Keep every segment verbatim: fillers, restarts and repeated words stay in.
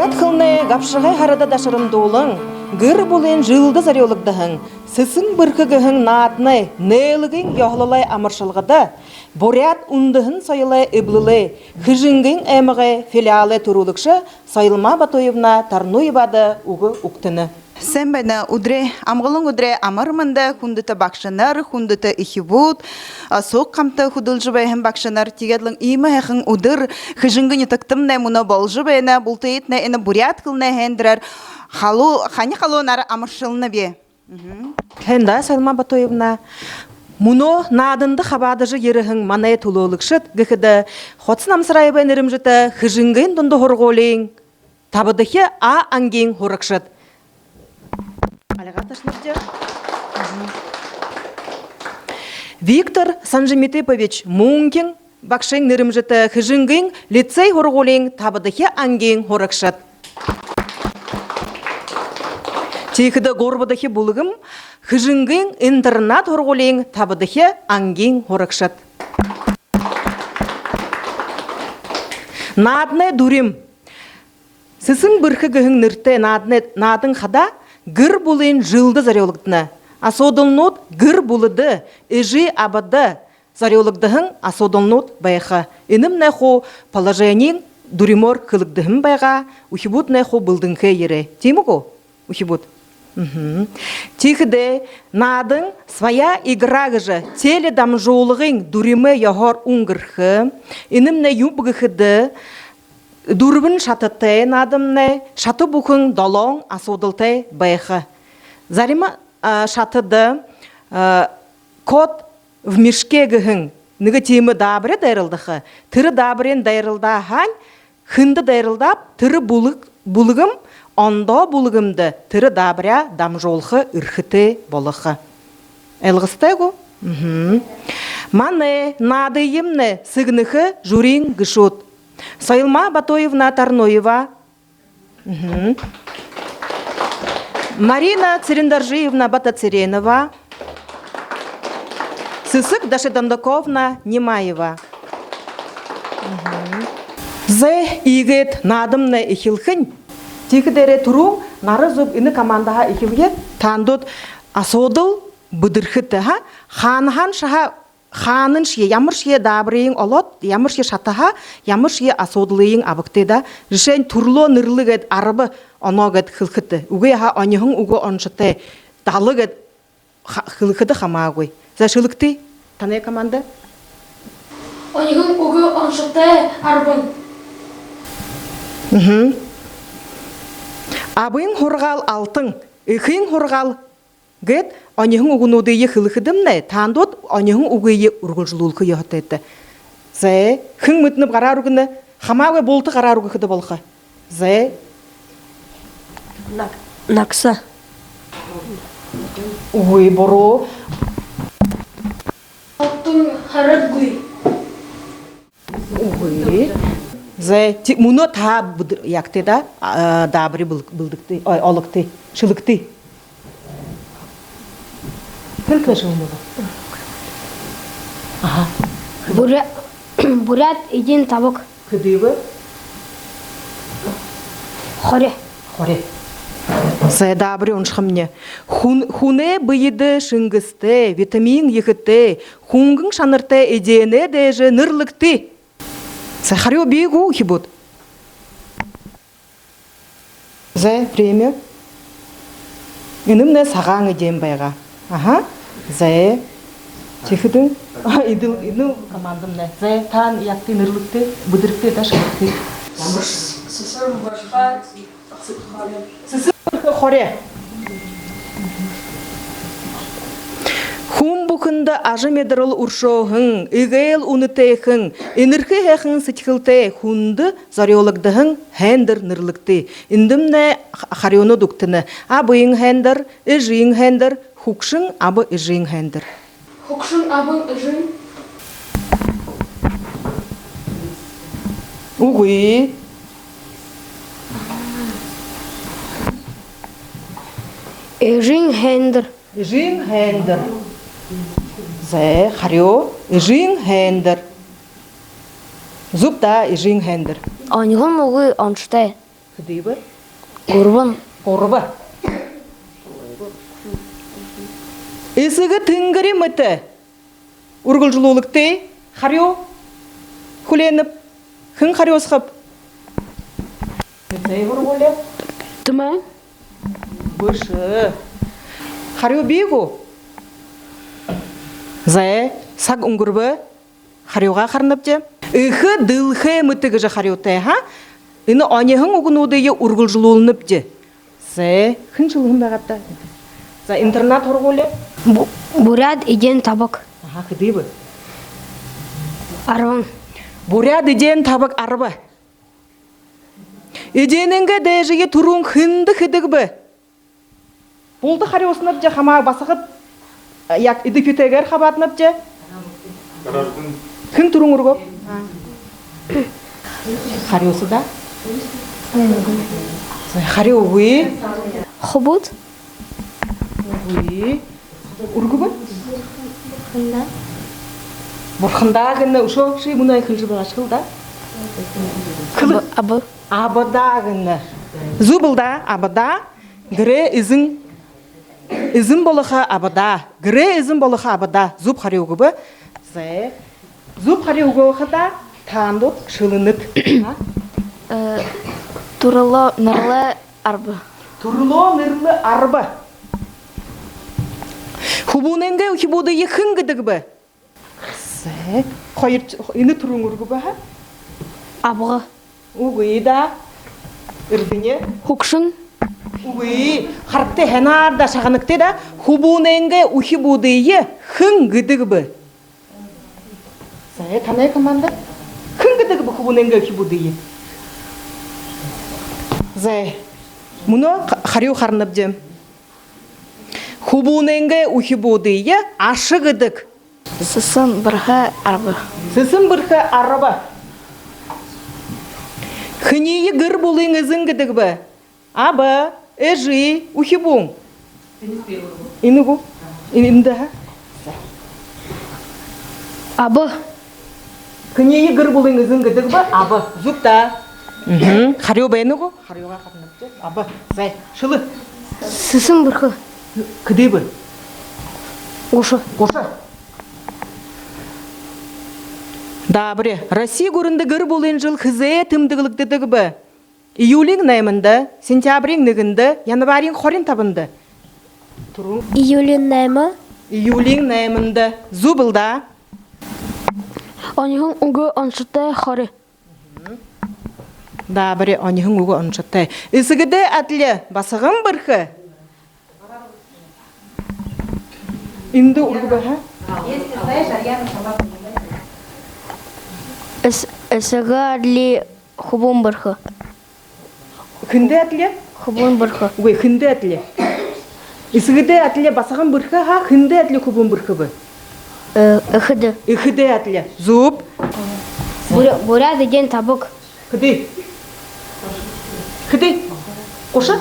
Хэлэнэй габшагай һарада дашарандуулан, гэр бүлын жэлдэ зорюулагдаһан «Сэсэн бэрхэ» гэһэн нааданай нээлгын ёһололой амаршалгада Буряад үндэһэн соёлой эблэлэй Хэжэнгын аймагай филиалай түрүүлэгшэ Соёлма Батуевна Тарнуевада үгэ үгтэнэ. Сайн байна. Үдэрэй, амгалан үдэрэй амар мэндэ, хүндэтэ багшанар, хүндэтэ үхибүүд, а, суг хамта хүдэлжэ байһан багшанар. Тиигээд лэ иимэ һайхан үдэр Хэжэнгын нютагтамнай мүнөө боложо байна. Бултыетнай энэ буряад хэлэнэй һайндэрөөр халуу-, хани халуунаар амаршалнаб. Мгм. Һайн даа, Соёлма Батуевна. Мүнөө нааданда хабаадажа ерэһэн манай түлөөлэгшэд гэхэдэ, Хоца Намсараевай нэрэмжэтэ Хэжэнгын дунда һургуулиин табадахи А ангиин һурагшад. Альга ташанабди. Виктор Санжимитыпович Мункин багшын нэрэмжэтэ Хэжэнгын лицей һургуулиин табадахи ангиин һурагшад. Тиихэдэ гурбадахи бүлгэм Хэжэнгын интернат һургуулиин табадахи ангиин һурагшад. Нааданай дүрим. «Сэсэн бэрхэ» гэһэн нэрэтэй нааданай, наадан хадаа гэр бүлын жэлдэ зорюулагдана. Асуудалнууд гэр бүлэдэ, эжы абада зорюулагдаһан асуудалнууд байха. Энэмнай хуу положениин дүримөөр хэлэгдэһэн байгаа. Үхибүүднай хуу бэлдэнхэй ерээ. Тиимэ гү, үхибүүд? Мгм. Тиихэдээ наадан «Своя игра» гэжэ теледамжуулгын дүримэй ёһоор үнгэрхэ. Энэмнай юуб гэхэдэ, дүрбэн шататай наадамнай, шата бүхэн долоон асуудалтай байха. Зарим, а, шатада, а, «Кот в мешке» гэһэн нэгэ тиимэ даабари дайралдаха. Тэрэ даабариин дайралдаа һаань, хэндэ дайралдааб, тэрэ бүлэг-, бүлгэм ондоо бүлгэмдэ тэрэ даабаряа дамжуулха эрхэтэй болохо. Ойлгостой гү? Мгм. Манай наадыемнай сэгнэхэ жюриин гэшүүд: Соёлма Батуевна Тарнуева, мгм, Марина Цырендоржиевна Батоцыренова, Сэсэг Дашидондаковна Нимаева. Мгм. Зай, иигээд наадамнай эхилхэнь. Тиихэдээрээ түрүүн нара зүб энэ командаһаа эхилэе. Таанадууд асуудал бэдэрхэт, ха? Хаанаһааншье, ха, хаанашье, ямаршье даабариие олоод, ямаршье шатаһаа ямаршье асуудалыень абагты даа. Жэшээнь, түрэлөө нэрлэ гээд, арба оноо гээд хэлэхэт. Үгы һаа, оньһон үгэ оншотой. Дала гээд ха-, хэлэхэдэ хамаагүй. За, шэлэгты. Танай команда. Оньһон үгэ оншотой арбан. Мгм. Абын һургаал алтан, эхын һургаал гээд оньһон үгэнүүдые хэлэхэдэмнай, таанадууд оньһон үгые үргэлжэлүүлхэ ёһотойт. Зай, хэн мэдэнэб, гараа үргэнэ, хамаагүй, булта гараа үргэхэдэ болохо. Зай. Наг-, нагаса. Үгы, буруу. Алтан харагүй. Үгы. Зай, ти-, мүнөө та бүд-, яагты даа, а, даабари бэл-, бэлдэгты, ой, ологты, шэлэгты. Хэн хэлэжэ үгэнэ бэ? Аха. Буря-, буряад эдеэн табаг. Хэды бэ? Хори. Хори. Зай, даабари уншахамни. Хүн-, хүнэй бэедэ шэнгэсэтэй, витамин ехэтэй, хүнгэн шанартай эдеэнэй дээжэ нэрлэгты. Зай, харюу бии гү, үхибүүд? Зай, время. Энэмнай сагаан эдеэн байгаа. Аха. Зай. Тиихэдэнь. А, эдэл, энэ командамнай. Зай, таанад яагты, нэрлэгты, бэдэрэгты, даа, шэлэгты. Сэсэн бэрхэ. Сэсэн бэрхэ хори. Хүн бүхэндэ ажамидарал үршөөһэн, эгээл үнэтэйхэн, энэрхы һайхан сэдьхэлтэй хүндэ зорюулагдаһан һайндэр нэрлэгты. Эндэмнай ха-, харюунууд үгтэнэ. Абын һайндэр, эжын һайндэр, хүгшэн аба эжын һайндэр. Хүгшэн абын, эжын. Үгы. Эжын һайндэр. Эжын һайндэр. Зай, харюу. Эжын һайндэр. Зүб даа, эжын һайндэр. Оньһон үгэ оншотой. Хэды бэ? Гурбан. Гурба. Эсэгэ тэнгэри мэтэ үргэлжэлүүлэгты. Харюу хүлеэнэб. Хэн харюусахаб? Зай, һургуули. Тэмээн. Бэшэ. Харюу бии гү? Зай, саг үнгэрбэ. Харюугаа харанабди. Эхэ дэлхэй мэтэ гэжэ харюутай, ха? Энэ оньһон үгэнүүдые үргэлжэлүүлнэбди. Зай, хэн шэлэһэн байгааб даа? За, интернат һургуули. Бу-, буряад эдеэн табаг. Аха, хэды бэ? Арбан. Буряад эдеэн табаг арба. Эдеэнэйнгээ дээжые түрүүн хэндэ хэдэг бэ? Булта харюусанабди, хамаа басагад, яг эдэбхитэйгээр хабааданабди. Хэн түрүүн үргөөб? Харюусаа даа. Харюу үгы. Хубууд. Үгы. Үргэбэ? Бурхандаа гэнэ. Үшөө ши мүнөө хэлэжэ байгаа ши даа. Хэлэ. Аба. Абадаа гэнэ. Зүб лэ даа, абадаа. Гэрэй эзэн, эзэн болохо абадаа. Гэрэй эзэн болохо абадаа. Зүб харюу үгэбэ. Зай. Зүб харюу үгөө хадаа таанад шэлэнэт. А? Э, түрэлөө нэрлээ арба. Түрэлөө нэрлээ арба. Хүбүүнэйнгээ үхибүүдые хэн гэдэг бэ? Зай. Хоёр, энэ түрүүн үргэбэ, ха? Абга. Үгы даа. Эрдэни. Хүгшэн. Үгы. Харагты, һайнаар даа шагнагты даа. Хүбүүнэйнгээ үхибүүдые хэн гэдэг бэ? Зай, танай команда. Хэн гэдэг бэ хүбүүнэйнгээ үхибүүдые? Зай. Мүнөө ха-, харюу харанабди. Хүбүүнэйнгээ үхибүүдые аша гэдэг. Сэсэн бэрхэ арба. Сэсэн бэрхэ арба. Хэниие гэр бүлын эзэн гэдэг бэ? Аба, эжы, үхибүүн. Энэ гү? Энэ, энэ даа. Аба. Хэниие гэр бүлын эзэн гэдэг бэ? Аба. Зүб даа. Мгм. Харюу байна гү? Харюугаа харанабди. Аба. Зай, шэлэ. Сэсэн бэрхэ. Хэды бэ? Гуша. Гуша. Даабари. Росси гүрэндэ гэр бүлын жэл хэзээ тэмдэглэгдэдэг бэ? Июлиин найманда, сентябриин нэгэндэ, январиин хорин табанда. Түрүүн. Июлиин найма. Июлиин найманда. Зүб лэ даа. Оньһон үгэ, оншотой хори. Даабари, оньһон үгэ, оншотой. Эсэгэдээ адли басаган бэрхэ. Эндэ үргэбэ, ха? Эс-, эсэгэ адли хүбүүн бэрхэ. Хэндэ адли? Хүбүүн бэрхэ. Үгы, хэндэ адли? Эсэгэдээ адли басаган бэрхэ, ха, хэндэ адли хүбүүн бэрхэ бэ? Э, эхэдэ. Эхэдээ адли. Зүб. Буря-, буряад эдеэн табаг. Хэды? Хэды? Гуша?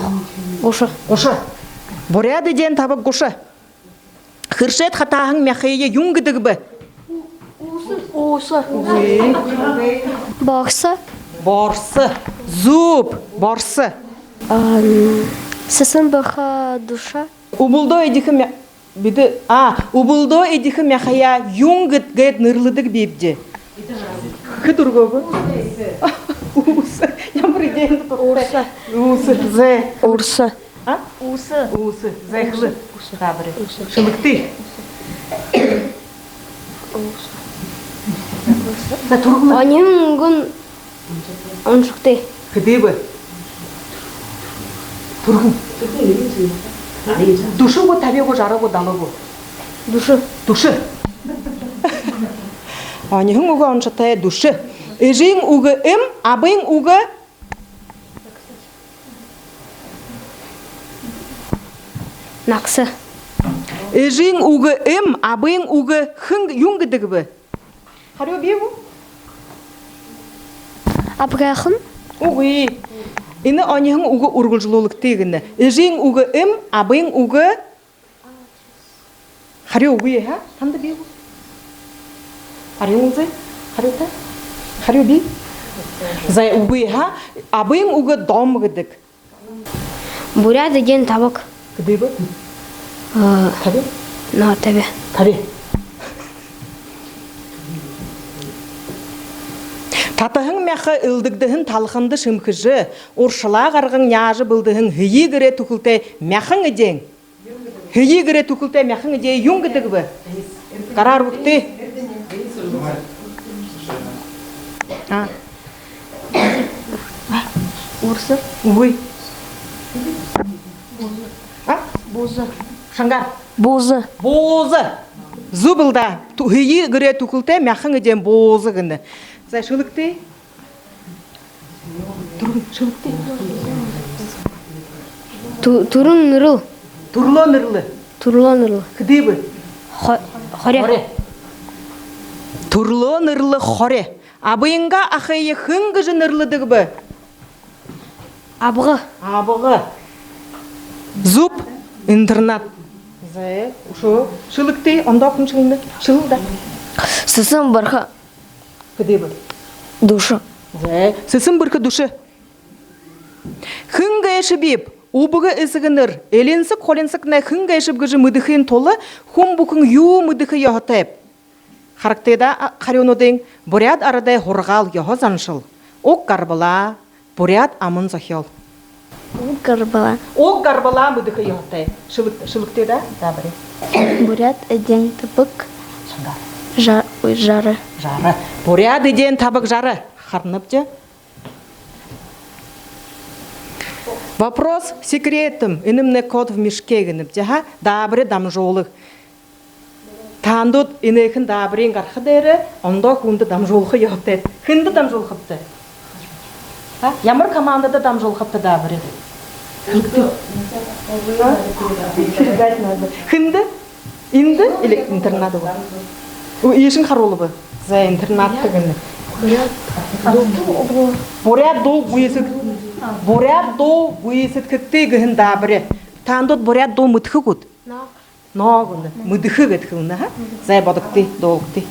Гуша. Гуша. Буряад эдеэн табаг гуша. Хэршээд хатааһан мяхые юун гэдэг бэ? Ууса. Үгы. Борсо. Борсо. Зүб. Борсо. Ам, сэсэн бэрхэ душа. Үбэлдөө эдихэ мя-, бидэ, а, үбэлдөө эдихэ мяхаяа юун гэд-, гээд нэрлэдэг бибди? Хэд үргөөб? Ууса. Ямар эдеэн дуртай. Ууса. Ууса. Зэ. Ууса. А? Ууса. Ууса. Зэ, хэлэ. Ууса. Даабари. Ууса. Шэлэгты. Ууса. За, түргэн. Оньһон үгын оншогты. Хэды бэ? Түргэн. Дүшэ гү, таби гү, жаран гү, далан гү? Дүшэ. Дүшэ. Оньһон үгэ оншотой, дүшэ. Эжын үгэ эм, абын үгэ нагаса. Эжын үгэ эм, абын үгэ хэн, юун гэдэг бэ? Харюу бии гү? Абгайхан. Үгы. Энэ оньһон үгэ үргэлжэлүүлэгты гэнэ. Эжын үгэ эм, абын үгэ Харюу үгы, ха? Танда бии гү? Харюу үгы. Харюута. Харюу бии. За, үгы, ха? Абын үгэ дом гэдэг. Буряад эдеэн табаг. Хэды бэ? Э, табин? Но, табин. Табин. Татаһан мяха элдэгдэһэн талханда шэмхэжэ, уршалаа гарган няажа бэлдэһэн һэеы гэрэй түхэлтэй мяхан эдеэн. Һэеы гэрэй түхэлтэй мяхан эдеэн юун гэдэг бэ? Гараа үргэгты. А. Урса. Үгы. А? Бууза. Шангаар. Бууза. Бууза. Зүб лэ даа. Ту-, һэеы гэрэй түхэлтэй мяхан эдеэн бууза гэнэ. За, шэлэгты. Түргэн шэлэгты. Ту-, түрүүн нэрлэл. Түрэлөө нэрлэ. Түрэлөө нэрлэ. Хэды бэ? Хо-, хорё. Хорё. Түрэлөө нэрлэ хорё. Абынгаа ахые хэн гэжэ нэрлэдэг бэ? Абга. Абга. Зүб, интернат. За, үшөө шэлэгты, ондоо хүн шэлэнэ. Шэлэл даа. Сэсэн бэрхэ. Хэды бэ? Дүшэ. За, сэсэн бэрхэ дүшэ. Хэн гээшэбиб? Үбгэ эсэгэнэр, элинсэг хулинсагнай хэн гээшэб гэжэ мэдэхын тула хүн бүхэн юу мэдэхэ ёһотойб? Харагты даа, а, харюунуудынь: буряад арадай һургаал, ёһо заншал, уг гарбалаа, буряад аман зохёол. Уг гарбалаа. Уг гарбалаа мэдэхэ ёһотой. Шэлэг-, шэлэгты даа, даабари. Буряад эдеэн табаг. Шангаар. Жа-, ой, жара. Жара. Буряад эдеэн табаг, жара. Харанабди. Вопрос с секретом. Энэмнай кот в мешке гэнэбди, ха? Даабари дамжуулга. Таанадууд энээхэн даабариин гараха дээрээ ондоо хүндэ дамжуулха ёһотойт. Хэндэ дамжуулхабта? А? Ямар командада дамжуулхабта даабари? А? Хэндэ? Эндэ или интернат гү? Ү, иишэнь харуулба. За, интернатта гэнэ. Буряад дуу гүйсэд-, буряад дуу гүйсэдхэгты гэһэн даабари. Таанадууд буряад дуу мэдэхэ гүт? Но. Но гэнэ. Мэдэхэ гээд хэлэнэ, ха? За, бодогты, дуулгты.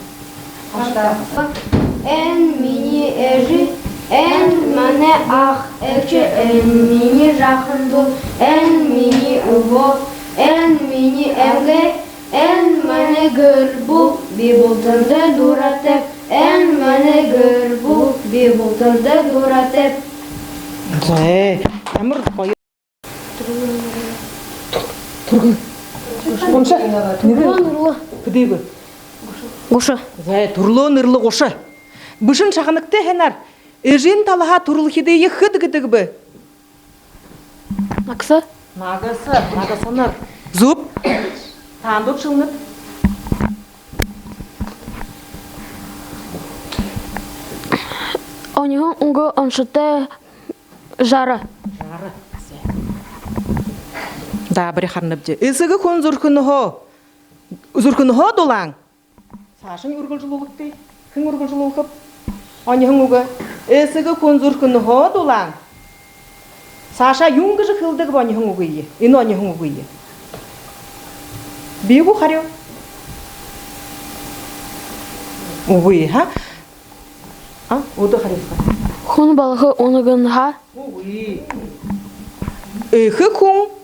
Эн минии эжы, эн манай аха эхи, эн минии жаахан дүү, эн минии үбһөө, эн минии эмгээ, эн манай гэр бүлэ, би бултандаа дуратайб, эн манай гэр бүлэ, би бултандаа дуратайб. Зэ, ямар гоё. Түргэн. Унша. Түрэлөө нэрлэ. Хэды бэ? Гуша. Зэ, түрэлөө нэрлэ гуша. Бэшэн шагнагты һайнаар. Эжын талаһаа түрэлхидые хэд гэдэг бэ? Нагаса. Нагаса, нагасанар. Зүб. Таанадууд шэлэнэт. Оньһон үгэ оншотой жара. Жара. Даабари харанабди. Эсэгэ хүн зүрхэнһөө, зүрхэнһөө дулаан. Саашань үргэлжэлүүлэгты. Хэн үргэлжэлүүлхэб? Оньһон үгэ. Эсэгэ хүн зүрхэнһөө дулаан. Саашаа юун гэжэ хэлэдэг бэ оньһон үгые? Энэ оньһон үгые. Бии гү харюу? Үгы, ха? А, одоо харюусаха. Хүн болохо үнэгэнһээ. Үгы. Эхэ хүн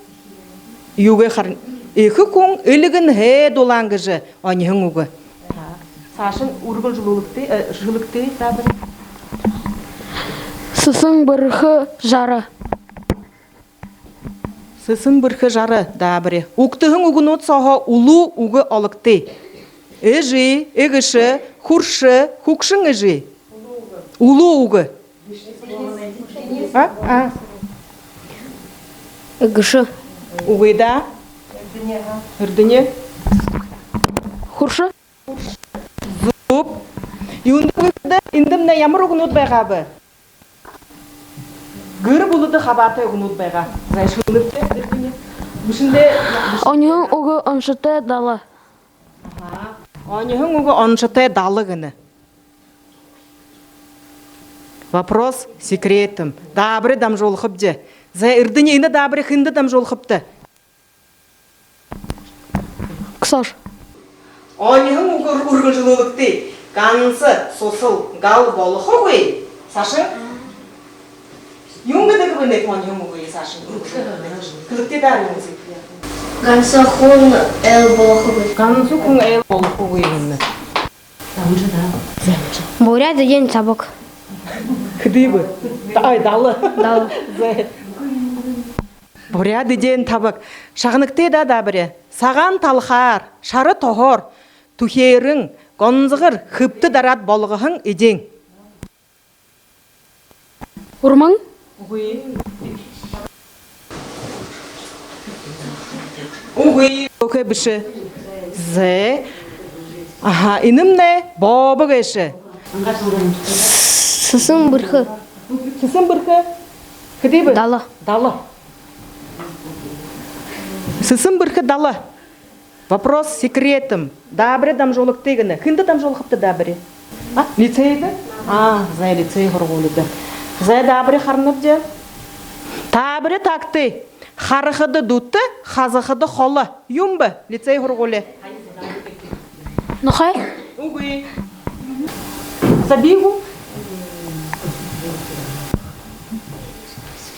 юугээ хар-, эхэ хүн элигэнһээ дулаан гэжэ оньһон үгэ. Саашань үргэлжэлүүлэгты, э, шэлэгты, даабари. Сэсэн бэрхэ жара. Сэсэн бэрхэ жара, даабари. Үгтэһэн үгэнүүд сооһоо үлүү үгэ ологты. Эжы, эгэшэ, хүршэ, хүгшэн эжы. Үлүү үгэ. А? А? Эгэшэ. Үгы даа. Эрдэни. Хүршэ. Зүб. Юундэ гэхэдэ, эндэмнай ямар үгэнүүд байгаа бэ? Гэр бүлэдэ хабаатай үгэнүүд байгаа. Зай, шүлэгтэ, Эрдэни. Бэшэндээ. Оньһон үгэ оншотой дала. Аха. Оньһон үгэ оншотой дала гэнэ. Вопрос с секретом. Даабари дамжуулхабди. Зай, Эрдэни, энэ даабари хэндэ дамжуулхабта? Ксош. Оньһон үгэ үргэлжэлүүлэгты. Ганса сусал гал болохогүй. Саашань? Юун гэдэг бэ, нэгэ оньһон үгэ саашань? Хэлэгты даа, юун гээшэб. Ганса хүн айл болохогүй. Ганса хүн айл болохогүй юм. Буряад эдеэн табаг. Хэды бэ? Ай, дала. Дала. Зэ. Буряад эдеэн табаг. Шагнагты даа, даабари. Сагаан талхаар, шара тоһоор, түхеэрэн, гонзогор, хэбтэ дараад болгоһон эдеэн. Урман? Үгы. Үгы. Окей, бэшэ. Зэ. Аха, энэмнай бообо гээшэ. Сэсэн бэрхэ. Сэсэн бэрхэ. Хэды бэ? Дала. Дала. Сэсэн бэрхэ дала. Вопрос с секретом. Даабари дамжуулагты гэнэ. Хэндэ дамжуулхабта даабари? А, лицейдэ? А, зай, лицей һургуулида. Зай, даабари харанабди. Таабари таагты. Харахада дүтэ, хазахада холо. Юун бэ лицей һургуули? Нохой? Үгы. Сабигу?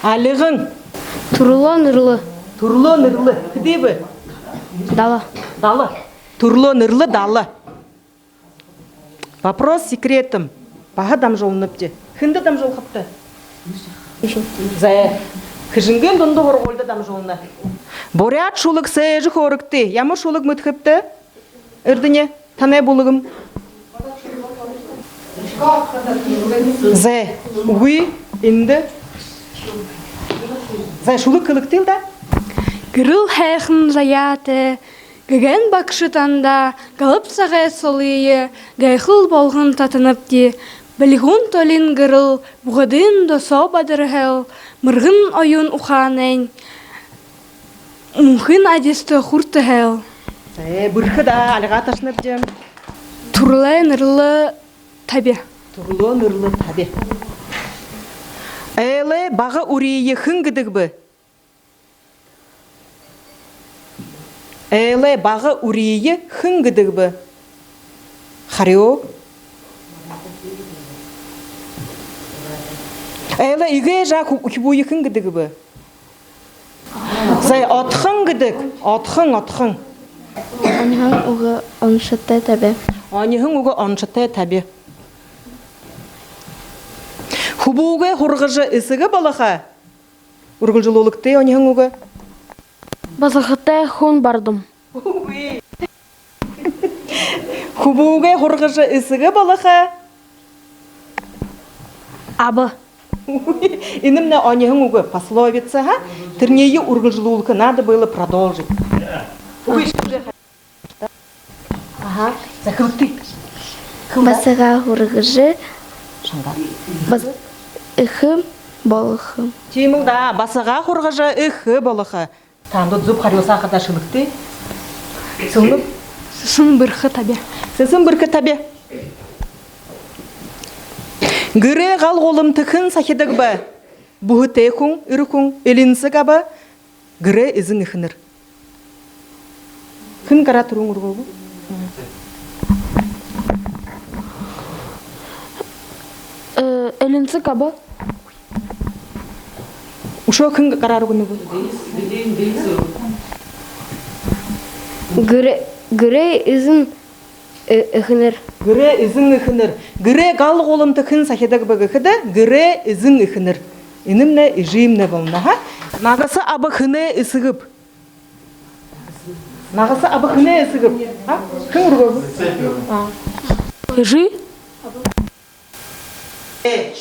Алиган. Түрэлөө нэрлэ. Түрэлөө нэрлэ. Хэды бэ? Дала. Дала. Түрэлөө нэрлэ дала. Вопрос с секретом. Баһа дамжуулнабди. Хэндэ дамжуулхабта? Зай, Хэжэнгын дунда һургуулида дамжуулна. Буряад шүлэг сээжэ хөөрэгты. Ямар шүлэг мэдэхэбта? Эрдэни, танай бүлгэм. Зай, үгы, эндэ. Зай, шүлэг хэлэгты даа. Гэрэл һайхан заяатай гэгээн багша танда галаб сагай солые гайхал болгон татанабди. Бэлигүүн толин гэрэл, бугадын досоо бадарһайл, мэргэн оюун ухаанайнь мүнхын адиста хүртэһэйл. Зай, бэрхэ даа, альгаа ташанабди. Түрэлөө нэрлэ таби. Түрэлөө нэрлэ таби. Айлай бага үрые хэн гэдэг бэ? Айлай бага үрые хэн гэдэг бэ? Харюу. Айлай эгээ жаа хү-, үхибүүе хэн гэдэг бэ? Зай, отхон гэдэг. Отхон, отхон. Оньһон үгэ оншотой таби. Оньһон үгэ оншотой таби. Хүбүүгээ һургажа эсэгэ болохо. Үргэлжэлүүлэгты оньһон үгэ. Басагатай хүн бардам. Үгы. Хүбүүгээ һургажа эсэгэ болохо. Аба. Энэмнай оньһон үгэ, пословица, ха? Тэрэниие үргэлжэлүүлхэ, надо было продолжить. Үгы, шэнжэ ха-, аха, захилты. Басагаа һургажа. Шангаар. Бас-, эхэ болохо. Тиимэл даа, басагаа һургажа эхэ болохо. Таанад зүб харюусаа хадаа шэлэгты. Сэлмэг. Сэсэн бэрхэ таби. Сэсэн бэрхэ таби. Гэрэй гал гуламта хэн сахидаг бэ? Бүһэтэй хүн, эрэ хүн, элинсэг аба, гэрэй эзэн эхэнэр. Хэн гараа түрүүн үргөөб? Э, элинсэг аба. Үшөө хэн гараа үргэнэ гү? Гэрэ-, гэрэй эзэн, э-, эхэнэр. Гэрэй эзэн эхэнэр. Гэрэй гал гуламта хэн сахидаг бэ гэхэдэ, гэрэй эзэн эхэнэр. Энэмнай эжымнай болоно, ха? Нагаса аба хэнэй эсэгэб? Нагаса аба хэнэй эсэгэб? Ха? Хэн үргөөб? А. Эжы? Э,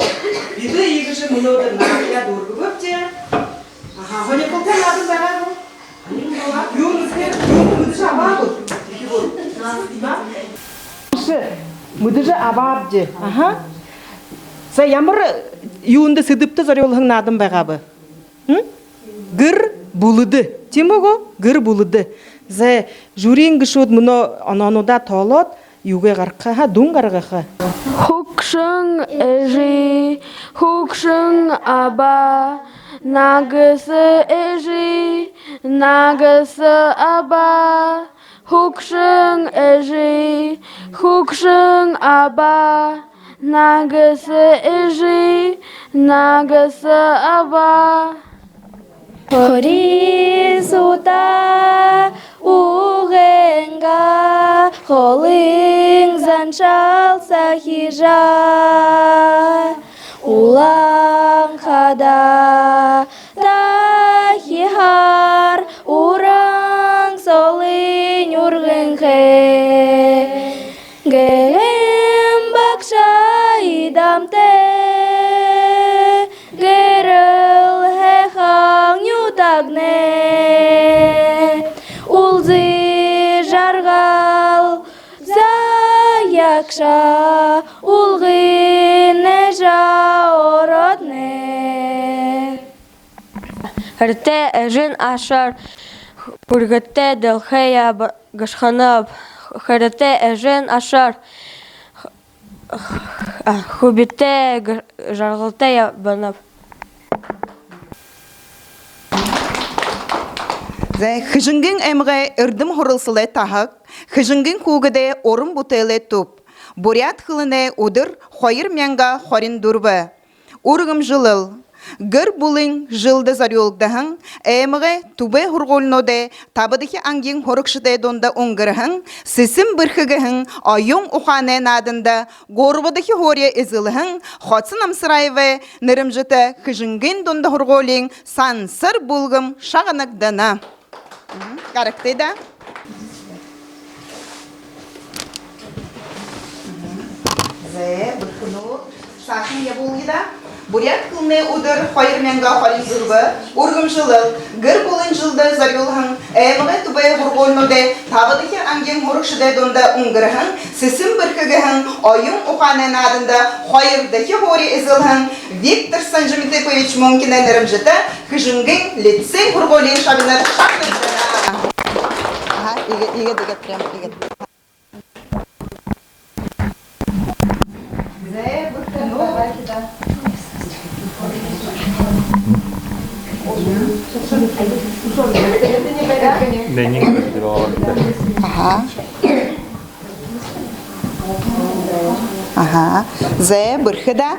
бидэ иигэжэ мүнөөдэр наадаяа дүүргэбэбди. Аха, һонирхолтой наадан байгаа гү? Юун гэхээр, юун мэдэжэ абаа гү? Мэдэжэ абаабди. Аха. За, ямар юундэ, сэдэбтэ зорюулһан наадан байгааб? М? Гэр бүлэдэ. Тиимэ гү? Гэр бүлэдэ. За, жюриин гэшүүд мүнөө оноонуудаа тоолоод, юугээ гаргаха, ха, дүн гаргаха. Хүгшэн эжы, хүгшэн аба, нагаса эжы, нагаса аба, хүгшэн эжы, хүгшэн аба, Нагаса эжы, нагаса аба. Хори суута угэнга холын заншал сахижа, улаан хада тахихаар уран солынь үргэнхэй. Гэһэн багша идамтай гэрэл һайхан нютагнай үлзы жаргал заягша, үлгын эжы ороднай. Хэрэгтэй эжын ашаар хүрьгэтэй дэлхэйе б-, гашханаб. Хэрэгтэй эжын ашаар, а, хүбитэй г-, жаргалтай ябанаб. Зай, Хэжэнгын аймагай эрдэм һуралсалай таһаг, Хэжэнгын хүүгэдэй уран бүтээлэй түб. Буряад хэлэнэй үдэр хоёр мянга хорин дүрбэ. Үргэмжэлэл. Гэр бүлын жэлдэ зорюулагдаһан аймагай түбэй һургуулинуудай табадахи ангиин һурагшадай дунда үнгэрһэн «Сэсэн бэрхэ» гэһэн оюун ухаанай нааданда гурбадахи һуури эзэлһэн Хоца Намсараевай нэрэмжэтэ Хэжэнгын дунда һургуулиин «Сансар» бүлгэм шагнагдана. Мгм. Гарагты даа. Зэ, бэрхэнүүд. Саашань ябуулая даа. Буряад хэлэнэй үдэр хоёр мянга хорин дүрбэ. Үргэмжэлэл. Гэр бүлын жэлдэ зорюулһан аймагай түбэй һургуулинуудай табадахи ангиин һурагшадай дунда үнгэрһэн «Сэсэн бэрхэ» гэһэн оюун ухаанай нааданда хоёрдохи һуури эзэлһэн Виктор Санжимитыпович Мункинай нэрэмжэтэ Хэжэнгын лицей һургуулиин шабинар шагнагдана. Аха, иигээд, иигээд, иигээд, прям иигээд. Аха. Аха. Зэ, бэрхэ даа.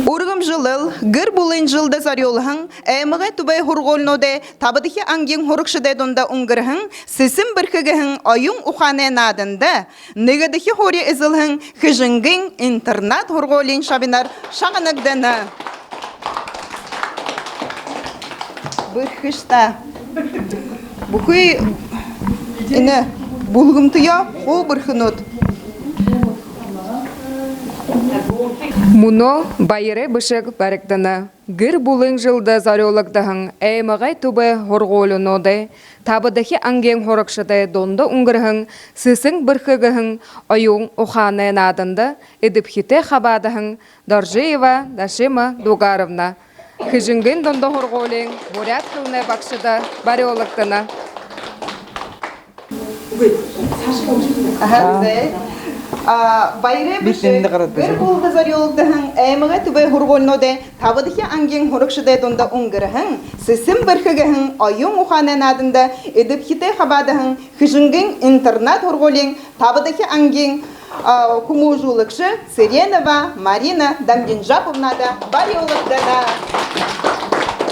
Үргэмжэлэл. Гэр бүлын жэлдэ зорюулһан аймагай түбэй һургуулинуудай табадахи ангиин һурагшадай дунда үнгэрһэн «Сэсэн бэрхэ» гэһэн оюун ухаанай нааданда нэгэдэхи һуури эзэлһэн Хэжэнгын интернат һургуулиин шабинар шагнагдана. Бэрхэш даа. Бүхы энэ бүлгэмтөө хуу бэрхэнүүд. Мүнөө баярай бэшэг баригдана. Гэр бүлын жэлдэ зорюулагдаһан аймагай түбэй һургуулинуудай табадахи ангиин һурагшадай дунда үнгэрһэн «Сэсэн бэрхэ» гэһэн оюун ухаанай нааданда эдэбхитэй хабаадаһан Доржиева Дашима Дугаровна, Хэжэнгын дунда һургуулиин буряад хэлэнэй багшада барюулагдана. Аха, зэ. А, баярай бэшэг. Гэр бүлэдэ зорюулагдаһан аймагай түбэй һургуулинуудай табадахи ангиин һурагшадай дунда үнгэрһэн «Сэсэн бэрхэ» гэһэн оюун ухаанай нааданда эдэбхитэй хабаадаһан Хэжэнгын интернат һургуулиин табадахи ангиин, а, хүмүүжүүлэгшэ Цыренова Марина Дамдинжаповнада барюулагдана.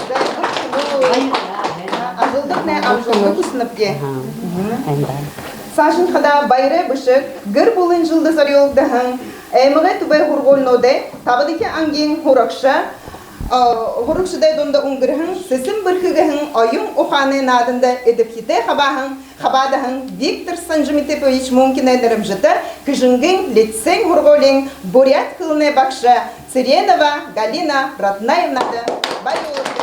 Зай, бэрхэнүүд. Ажалдатнай амжалта хүсэнэбди. Саашань хадаа баярай бэшэг. Гэр бүлын жэлдэ зорюулагдаһан аймагай түбэй һургуулинуудай табадахи ангиин һурагша, а, һурагшадай дунда үнгэрһэн «Сэсэн бэрхэ» гэһэн оюун ухаанай нааданда эдэбхитэй хабааһан, хабаадаһан Виктор Санжимитыпович Мункинай нэрэмжэтэ Хэжэнгын лицей һургуулиин буряад хэлэнэй багша Цыренова Галина Раднаевнада барюулагдана.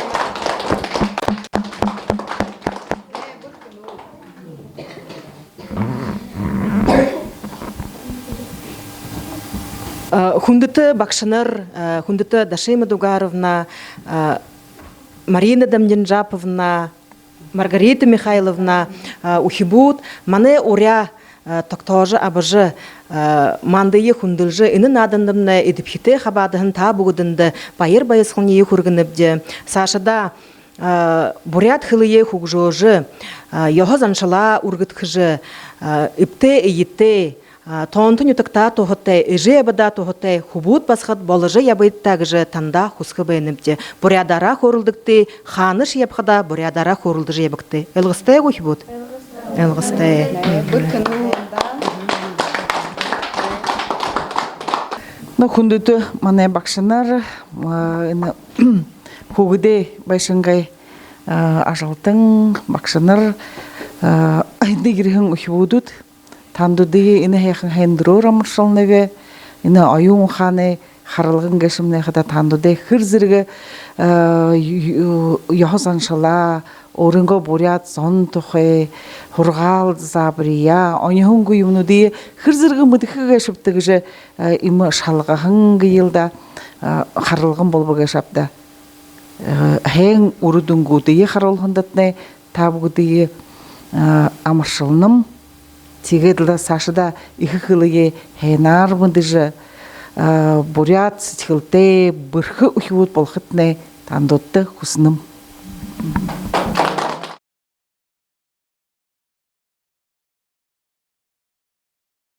Э, хүндэтэ багшанар, э, хүндэтэ Дашима Дугаровна, э, Марина Дамдинжаповна, Маргарита Михайловна, э, үхибүүд, манай уряа, э, тогтоожо абажа, э, мандые хүндэлжэ, энэ наадандамнай эдэбхитэй хабаадаһан та бүгэдэндэ баяр баясхаланиие хүргэнэбди. Саашадаа, э, буряад хэлые хүгжөөжэ, э, ёһо заншалаа үргэдхэжэ, э, эбтэй эетэй, А, тоонто нютагтаа туһатай, эжы абадаа туһатай хүбүүд басагад боложо ябыт даа гэжэ танда хүсэхэ байнабди. Буряадаараа хөөрэлдэгты, хаанашье ябахадаа буряадаараа хөөрэлдэжэ ябагты. Ойлгостой гү, хүбүүд? Ойлгостой. Ну, хүндэтэ манай багшанар, а, энэ хүүгэдэй байшангай, а, ажалтан багшанар, а, эндэ ерэһэн үхибүүд, таанадые энэ һайхан һайндэрөөр амаршалнаб. Энэ оюун ухаанай харалган гээшэмнай хадаа таанадые хэр зэргэ, э, ю-, ю-, ёһо заншалаа, өөрынгөө буряад зон тухай, һургаал заабарияа, оньһон үгы юумэнүүдые хэр зэргэ мэдэхэ гээшэбта гэжэ, э, иимэ шалгаһан гээл даа, э, харалган болобо гээшэ ааб даа. Э, һайн үрэ дүнгүүдые харуулһандатнай та бүгэдые, э, амаршалнам. Тиигээд лэ саашадаа эхэ хэлэеэ һайнаар мэдэжэ, э, буряад сэдьхэлтэй бэрхэ үхибүүд болохыетнай таанадуудта хүсэнэм.